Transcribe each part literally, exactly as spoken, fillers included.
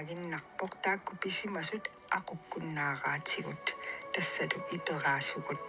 Aginnarpoq taakku pisimasut aqukkunnaaraatigut, tassalu iperaasugut.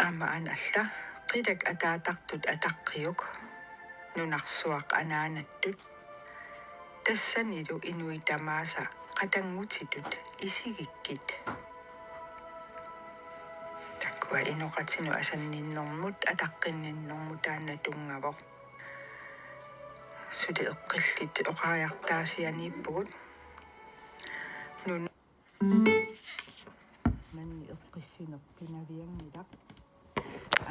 Aamma aana alla: Qilak ataatartut ataqqiuk, nunarsuaq anaanattut. Tassanilu inuit tamaasa qatanngutitut isigikkit. Taakkua inoqatinut asanninnermut ataqqinninnermut taanna tunngavoq. Suli eqqillit oqariartaasianiippugut. Nunarsuarmi eqqissineq pinavianngilaq.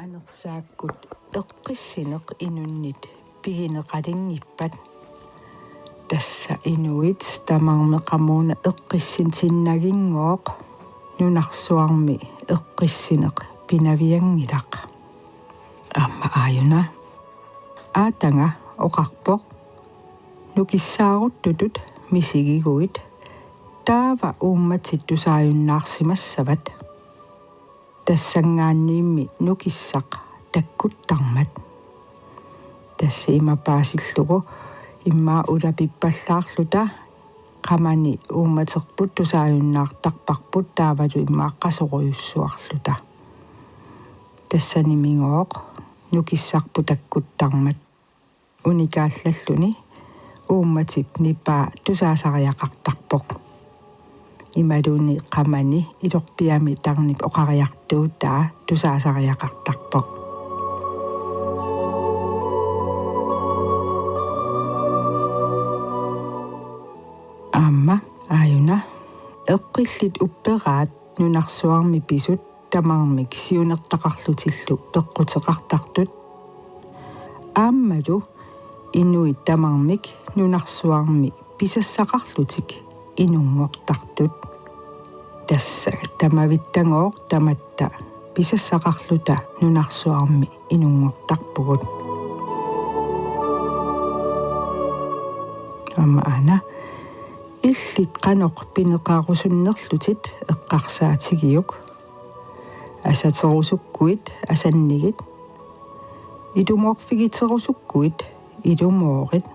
Anersaakkut eqqissineq inunnit pigineqalinngippat. Tassa inuit tamarmik qamuuna eqqissinnaginngooq, nunarsuarmi eqqissineq pinavianngilaq. Aamma aajuna: Aatanga oqarpoq: Nukissaaruttutut misigiguit, taava uummatit tusaajunnaarsimassavat. Tassanngaanniimmi nukissaq takkuttarmat. Tassa ima paasillugu immaqa ulapippallaarluta qamani uummaterput tusaajunnaartarparput taavalu immaqa qasorujussuarluta. Tassanimigooq nukissarput takkuttarmat. Unikaallalluni uummatip nipaa tusaasariaqartarpoq. Imaluunniit qamani ilorpiami tarnip oqariartuutaa tusaasariaqartarpoq. Aamma aajuna: Eqqillit upperaat nunarsuarmi pisut tamarmik siunertaqarlutillu peqquteqartartut. Aammalu inuit tamarmik nunarsuarmi pisassaqarlutik inunngortartut. Tassa tamavittanngooq tamatta pisassaqarluta nunarsuarmi inunngortarpugut. Aamma aana: Illit qanoq pineqarusunnerlutit eqqarsaatigiuk. Asaterusukkuit asannigit. Ilumoorfigiterusukkuit ilumoorit.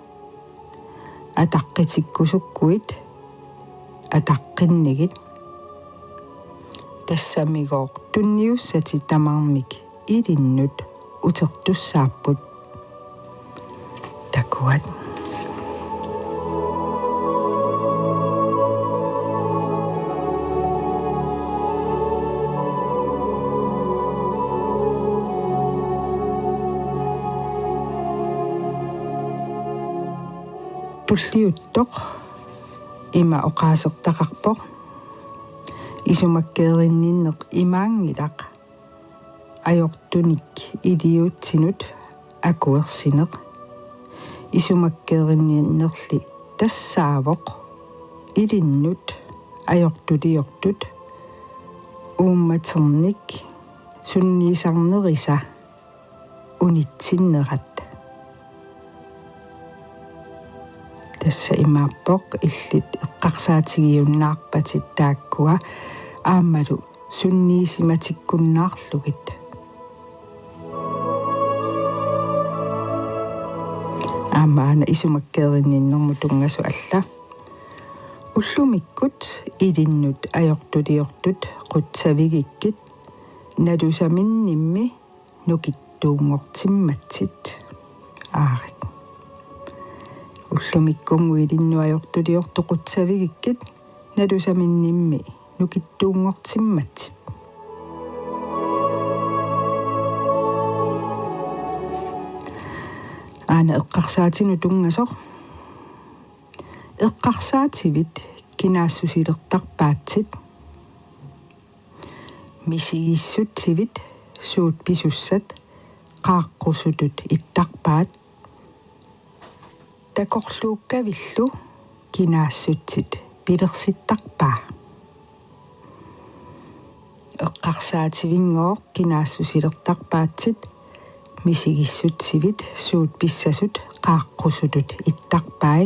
Ataqqitikkusukkuit ataqqinnigit. Tassamigooq tunniussatit tamarmik ilinnut utertussaapput. Takuat. Tulliuttoq ima oqaasertaqarpoq: Isumakkeerinninneq imaanngilaq ajortunik iliuutsinut akuersineq. Isumakkeerinninnerli tassaavoq ilinnut ajortuliortut uummaternik sunniisarnerisa unitsinnerat. Tassa imaappoq: Illit eqqarsaatigiunnaarpatit taakkua aammalu sunniisimatikkunnaarlugit. Aamma aana isumakkeerinninnermut tunngasoq alla: Ullumikkut ilinnut ajortuliortut qutsavigikkit, nalusaminnimmi nukittuunngortimmatsit. Aarit. Ullumikkunnguit ilinnut ajortuliortut qutsavigikkit, nalusaminnimmi nukittuunngortimmatsit. Aana eqqarsaatinut tunngasoq: Eqqarsaativit kinaassusilertarpaatsit. Misigissutsivit suut pisussat qaaqqusutut ittarpaat. Takorluukkavillu kinaassutsit pilersittarpaa. Eqqarsaativinngooq kinaassusilertarpaatsit, misigissutsivit suut pissasut qaaqqusutut ittarpai.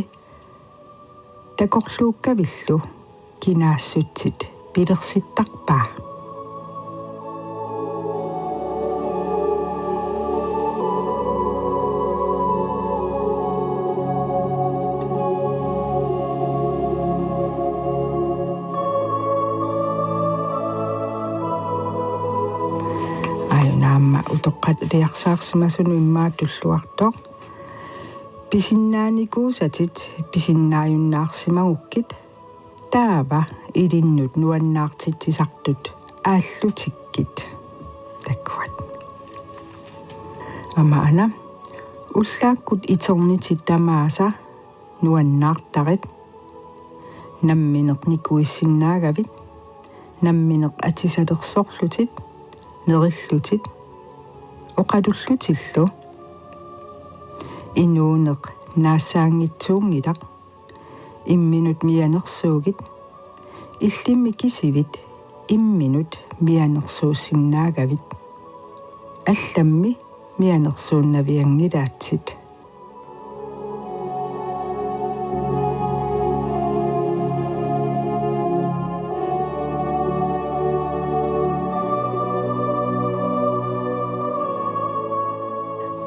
Takorluukkavillu kinaassutsit pilersittarpaa. Aajuna aamma utoqqaliarsaarsimasunut immaqa tulluartoq. Pisinnaanikuusatit pisinnaajunnaarsimagukkit, taava ilinnut nuannaartitsisartut aallutikkit. Takuat. Aamma aana, ullaakkut iternitit tamaasa nuannaartarit. Nammineq nikuissinnaagavit, nammineq atisalersorlutit, nerillutit, oqalullutillu. Inuuneq naassaanngitsuunngilaq, imminut mianersuugit, illimmi kisivit imminut mianersuussinnaagavit. Allammi mianersuunnavianngilaatsit.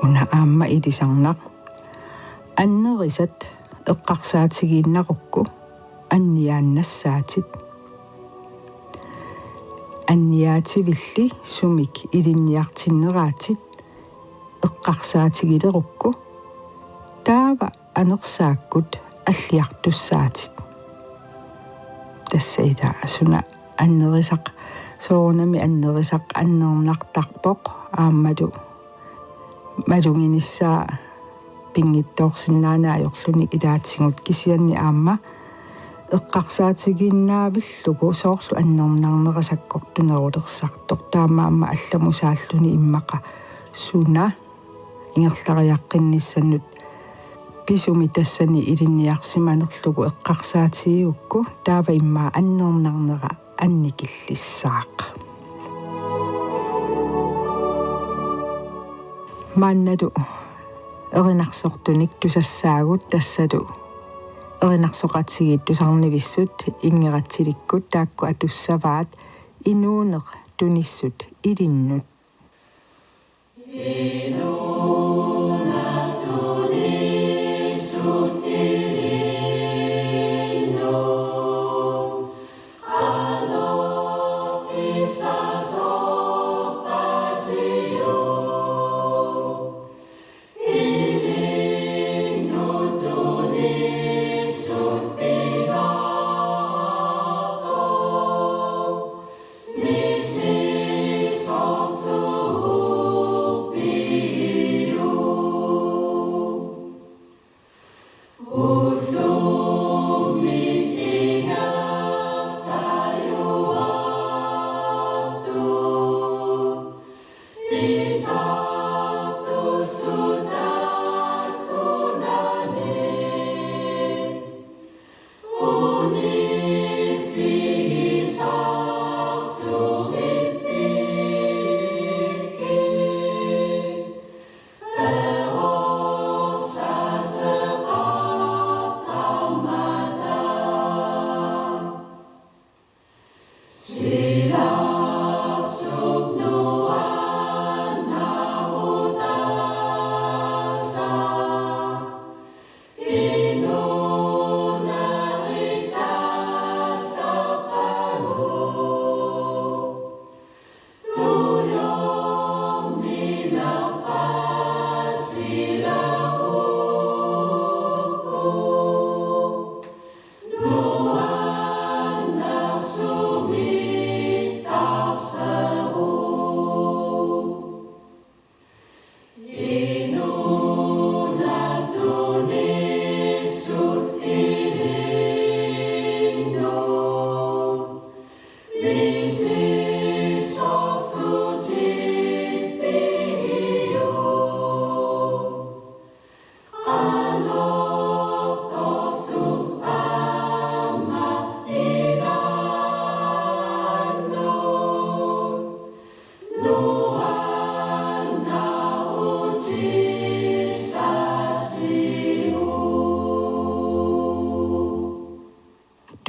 Una aamma ilisarnaq. Annerisat eqqarsaatigiinnarukku anniaannassaatit. Anniaativilli sumik ilinniartinneraatit eqqarsaatigilerukku, taava anersaakkut alliartussaatit. Tassa ila suna annerisaq, soorunami annerisaq annernartarpoq aammalu maluginissaa pinngitsoorsinnaanera ajorluni ilaatigut, kisianni aamma eqqarsaatigiinnaavillugu soorlu annernarnera sakkortunerulersartoq, taamaammat allamusaalluni immaqa suna ingerlariaqqinnissannut pisumi tassani ilinniarsimanerlugu eqqarsaatigigukku, taava immaqa annernarnera annikillissaaq. Maannalu erinarsortunik tusassaagut, tassalu erinarsoqatigiit tusarnivissut Inngeratsilikkut, taakku atussavaat: Inuuneq tunissut ilinnut.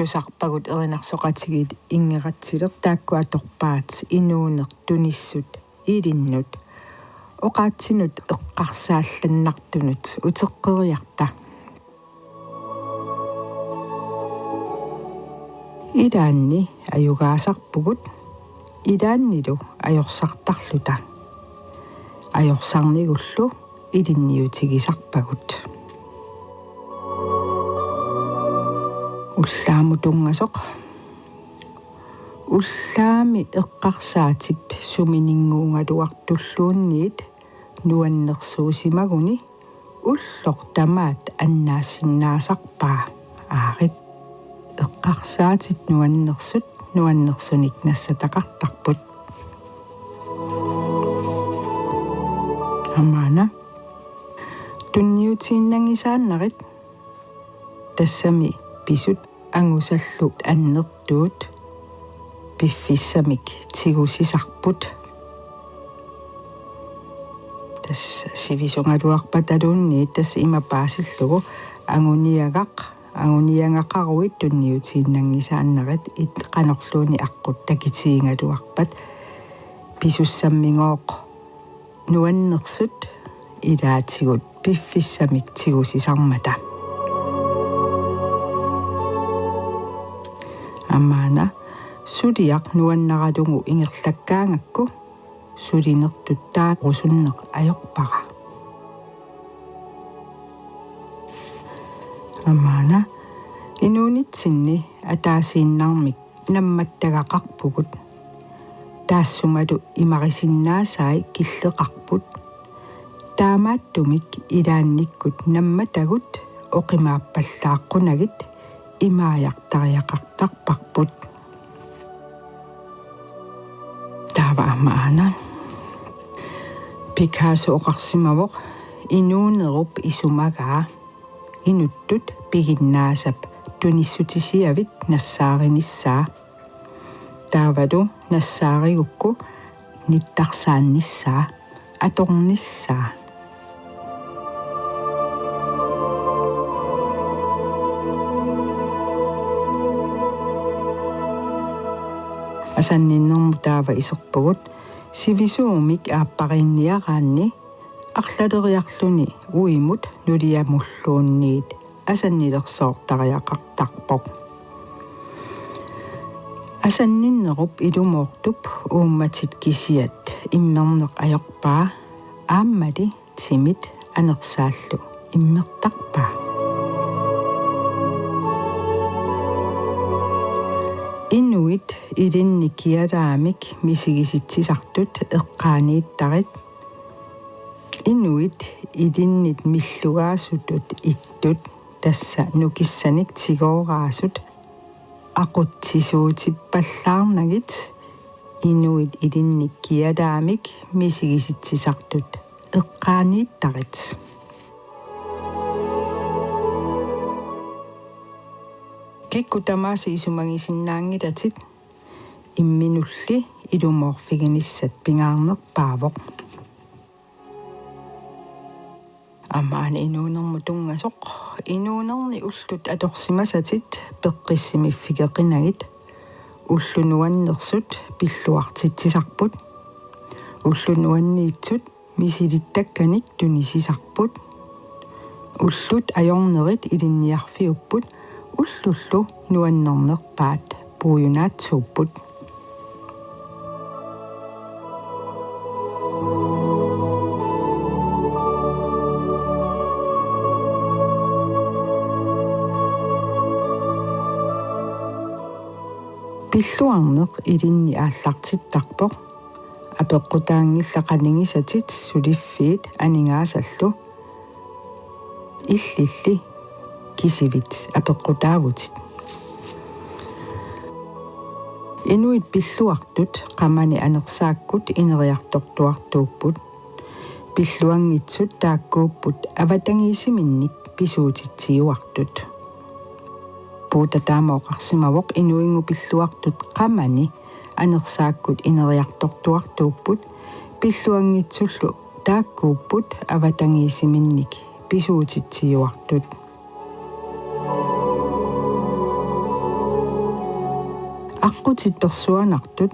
Usarpagut erinarsoqatigiit inngeratsileq taakku atorpaat inuuneq tunissut ilinnut oqaatsinut eqqarsaallannartunut uteqqeriarta. Ilaanni ajugaasarpugut, ilaannilu ajorsartarluta. Ajorsarnigullu ilinniutigisarpagut. Ullaamut tunngasoq. Ullaami eqqarsaatip sumininnguugaluartulluunniit nuannersuusimaguni ulloq tamaat annaassinnaasarpaa. Aarit. Eqqarsaatit nuannersut nuannersunik nassataqartarput. Aamma una. Tunniutiinnanngisaannarit. Tassami pisut angusallu annertuut piffissamik tigusisarput. Tassa sivisugaluarpataluunniit tassa ima paasillugu anguniagaq, anguniagaqaruit tunniutiinnanngisaannarit, it qanorluunniit aqqut takitigigaluarpat pisussammigooq nuannersut ilaatigut piffissamik tigusisarmata. Aamma una, suliaq nuannaralugu ingerlakkaangakku sulinertut taarusunneq ajorpara. Aamma una, inuunitsinni ataasiinnarmik nammattagaqarpugut. Taassumalu imarisinnaasai killeqarput. Taamaattumik ilaannikkut nammatagut oqimaappallaaqunagit imaajartariaqartarparput. Taava aamma una. Picasso oqarsimavoq: Inuunerup isumagaa inuttut piginnaasap tunissutisiavik nassaarinissaa. Taavalu nassaarigukku nittarsaannissaa, atornissaa. Asanninnermut taava iserpugut: Sivisuumik aappariinniaraanni arlaleriarluni uimut nuliamulluunniit asannilersoortariaqartarpoq. Asanninnerup ilumoortup uummatit kisiat immerneq ajorpaa, aammali timit anersaallu immertarpaa. Inuit ilinnik kialaamik misigisitsisartut eqqaaniittarit. Inuit ilinnit millugaasutut ittut, tassa nukissanik tigooraasut, aqutsisuutippallaarnagit inuit ilinnik kialaamik misigisitsisartut eqqaaniittarit. Kikkut tamaasa isumagisinnaanngilatit, imminulli ilumoorfiginissat pingaarnerpaavoq. Aamma una inuunermut tunngasoq. Inuunerni ullut atorsimasatit peqqissimiffigeqinagit. Ullut nuannersut pilluartitsisarput. Ullut nuanniitsut misilittakkanik tunisisarput. Ullut ajornerit ilinniarfiupput, ullullu nuannernerpaat puiunaatsuupput. Pilluarneq ilinni aallartittarpoq. Apeqqutaanngillat qanigisatit suliffiit aningaasallu. Illilli kisivit apeqqutaavutit. Inuit pilluartut qamani anersaakkut ineriartortuartuupput. Pilluanngitsut taakkuupput avatangiisiminnik pisuutitsiuartut. Puuta taama oqarsimavoq: Inuinngooq pilluartut qamani anersaakkut ineriartortuartuupput, pilluanngitsullu taakkuupput avatangiisiminnik pisuutitsiuartut. Aqqutit persuanartut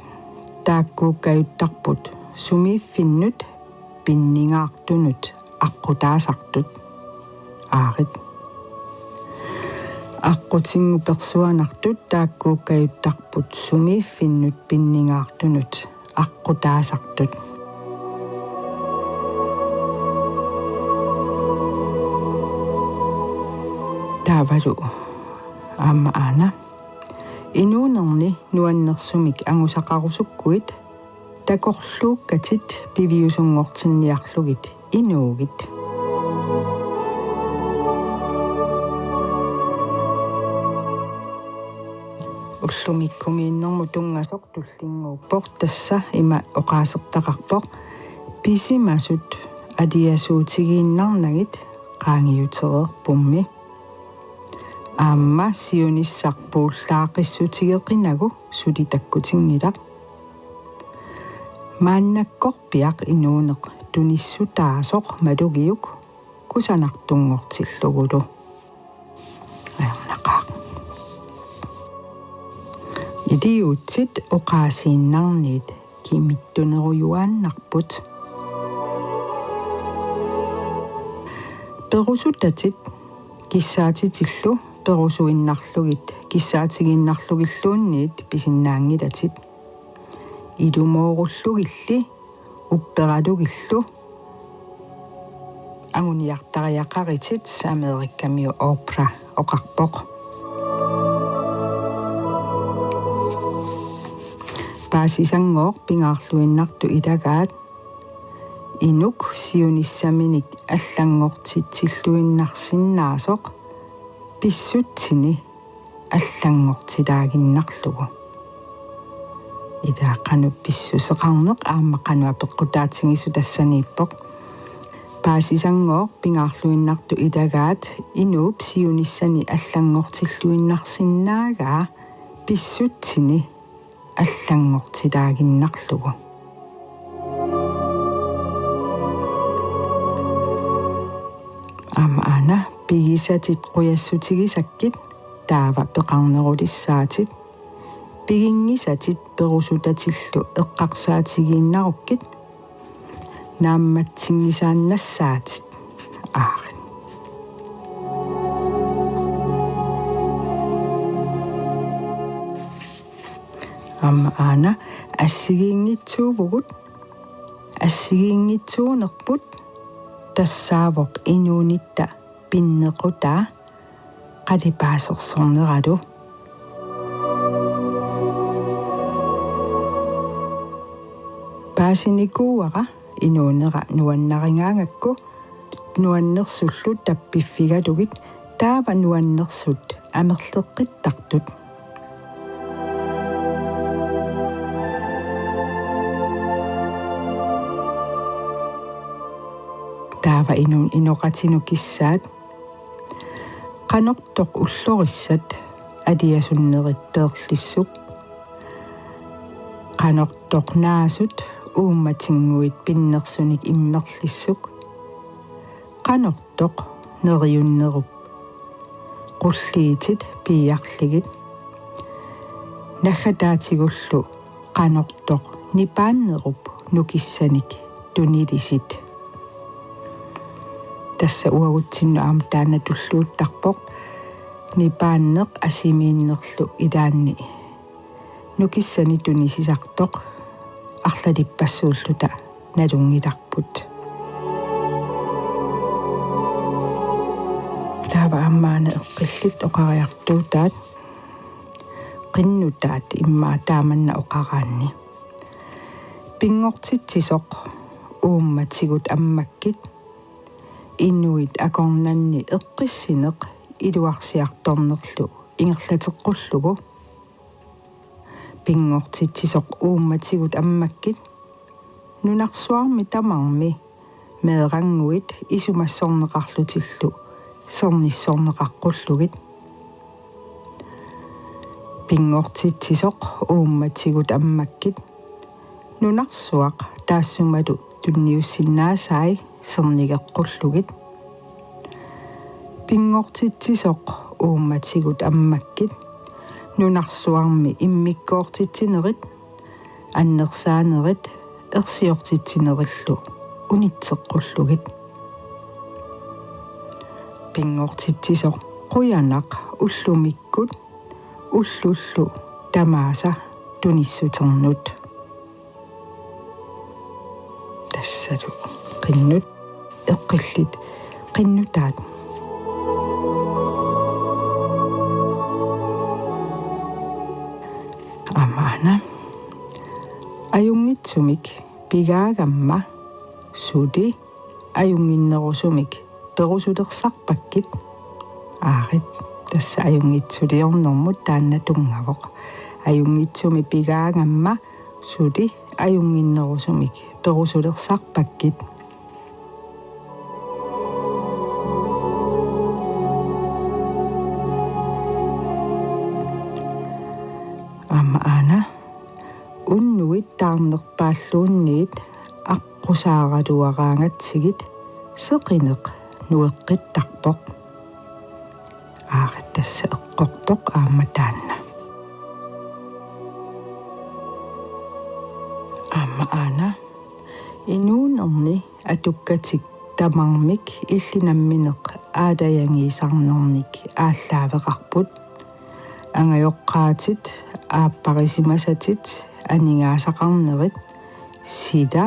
taakkuukkajuttarput sumiiffinnut pinningaartunut aqqutaasartut. Aarit. Aqqutinngup persuanartut taakkuukkajuttarput sumiiffinnut pinningaartunut aqqutaasartut. Taavalu aamma aana. Inuunerni nuannersumik angusaqarusukkuit takorluukkatit piviusunngortinniarlugit inuugit. Ullumikkumiinnermut tunngasoq tullinnguuppoq, tassa ima oqaasertaqarpoq: Pisimasut aliasuutigiinnarnagit qaangiutereerpummi. Aamma siunissaq puullaaqissutigeqinagu suli takkutinngilaq. Maannakkorpiaq inuuneq tunissutaasoq malugiuk kusanartunngortillugulu. Ajornaqaaq. Iliuutsit oqaasiinnarniit kimittunerujuaannarput. Perusutatit kissaatitillu perusuinnarlugit kissaatigiinnarlugilluunniit pisinnaanngilatit. Ilumoorullugilli upperalugillu anguniartariaqaritit, Amerikamiu Oprah oqarpoq. Paasisanngooq pingaarluinnartut ilagaat inuk siunissaminik allanngortitsilluinnarsinnaasoq pissutsini allanngortilaaginnarlugu. Ila qanoq pissuseqarneq aamma qanoq apeqqutaatigisoq tassaniippoq. Paasisanngooq pingaarluinnartut ilagaat inuup siunissani allanngortilluinnarsinnaagaa pissutsini allanngortilaaginnarlugu. Aamma aana: Pigisatit qujassutigisakkit taava peqarnerulissaatit. Piginngisatit perusutatillu eqqarsaatigiinnarukkit naammatsinngisaannassaatit. Aarit. Aamma aana: Assigiinngitsuuvugut. Assigiinngitsuunerput tassaavoq inuunitta pinnequtaa qalipaasersorneralu. Paasinikuuara inuunera nuannarigaangakku nuannersullu tappiffigalugit taava nuannersut amerleqqittartut. Taava inuup inoqatinut kissaat: Qanortoq ullorissat aliasunnerit peerlissuk? Qanortoq naasut uummatinnguit pinnersunik immerlissuk? Qanortoq neriunnerup qulliitit piiarligit? Naggataatigullu qanortoq nipaannerup nukissanik tunilissit? Tassa uagutsinnut aamma taanna tulluuttarpoq, nipaanneq asimiinnerlu ilaanni nukissanik tunisisartoq arlalippassuulluta nalunngilarput. Taava aamma aana eqqillit oqariartuutaat, qinnutaat immaqa taamanna oqaraanni. Pinngortitsisoq uummatigut ammakkit inuit akornanni eqqissineq iluarsiartornerlu ingerlateqqullugu. Pinngortitsisoq uummatigut ammakkit nunarsuarmi tamarmi meerannguit isumassorneqarlutillu sernissorneqaqqullugit. Pinngortitsisoq uummatigut ammakkit nunarsuaq taassumalu tunniussinnaasai sernigeqqullugit. Pinngortitsisoq uummatigut ammakkit nunarsuarmi immikkoortitsinerit, annersaanerit ersiortitsinerillu unitseqqullugit. Pinngortitsisoq qujanaq ullumikkut ullullu tamaasa tunissuternut. Tassalu qinnut eqqillit qinnutaat. Aamma aana. Ajunngitsumik pigaagamma suli ajunnginnerusumik perusulersarpakkit. Aarit, tassa ajunngitsuliornermut taanna tunngavoq. Ajunngitsumik pigaagamma suli ajunnginnerusumik perusulersarpakkit. Aamma aana. Unnuit taarnerpaalluunniit aqqusaaraluaraangatsigit seqineq nueqqittarpoq. Aarit, tassa eqqortoq aamma taanna. Aamma aana. Inuunerni atukkatik tamarmik illit nammineq aalajangiisarnernik aallaaveqarput. Angajoqqaatit, aapparisimasatit, aningaasaqarnerit, sila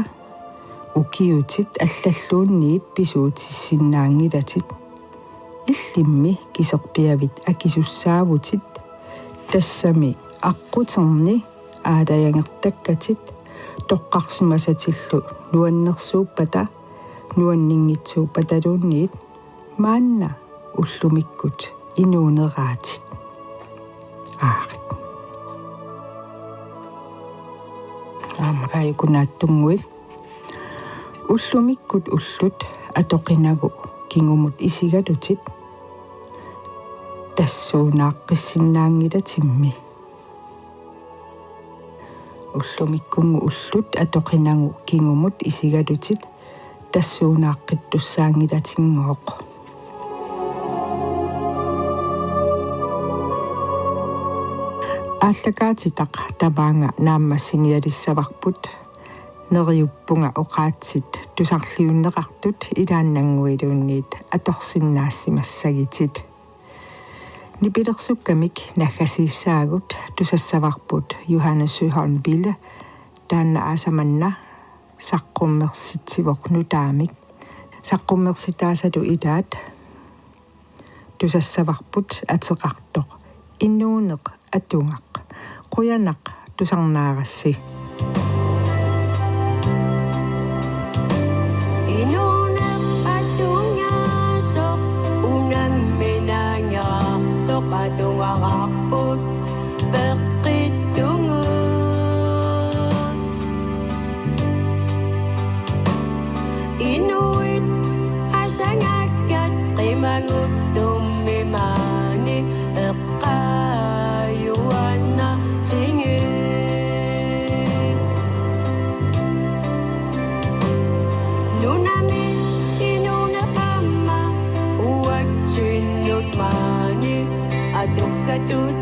ukiutit allalluunniit pisuutissinnaanngilatit. Illimmi kiserpiavit akisussaavutit, tassami aqquterni aalajangertakkatit toqqarsimasatillu nuannersuuppata, nuanninngitsuuppataluunniit maanna ullumikkut inuuneraatit. Aarit. Aamma aajuku naatsunnguit. Ullumikkut ullut atoqinagu kingumut isigalutit tassuunaaqqissinnaanngilatimmi. Ullumikkunnguit ullut atoqinagu kingumut isigalutit tassuunaaqqittussaanngilatinngooq. Aallakaatitaq tamaanga naammassinialissavarput. Neriuppunga oqaatsit tusarliunneqartut ilaannannguiluunniit atorsinnaassimassagitit. Nipilersukkamik naggasiissaagut tusassavarput Johanne Søholm Bille, taanna aasaq manna saqqummersitsivoq nutaamik. Saqqummersitaasalu ilaat tusassavarput ateqartoq Inuuneq atugaq. Qujanaq tusarnaarassi. Inuuneq atugaasoq unamminangaartoq atugaqarput peqqittugut. Inuit asangakkat qimaguttummi maani eqqaajuaannartigit. Nunami inuuneq aamma uatsinnut maani atukkatut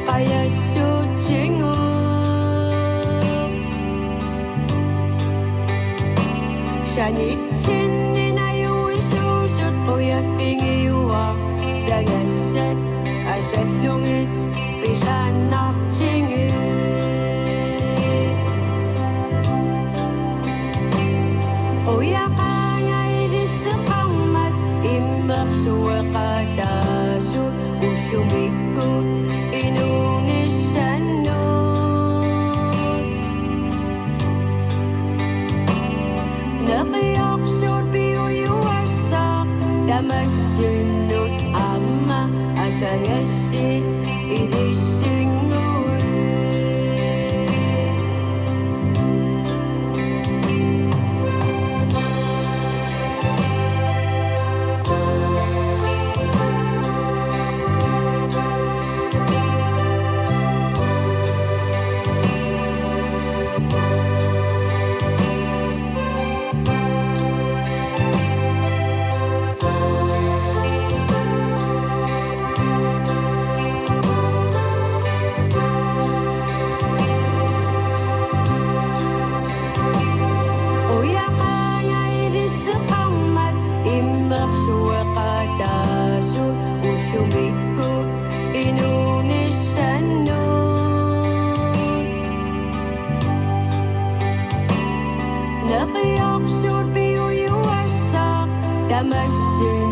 qajassuutigut. Sanitsinni najuisuusut qujaffigiuaartagassat asallugit pisaannartigit. Qujaqaanga ilisseqarmat immersueqataasut ullumikkut inuunissannut. Neqiorsuut piujuassaaq tamassinnut aamma asangassi ilissinnguit. Sueqataasut ullumikkut inuunissannut. Neqiarsut piujuassaq tamassi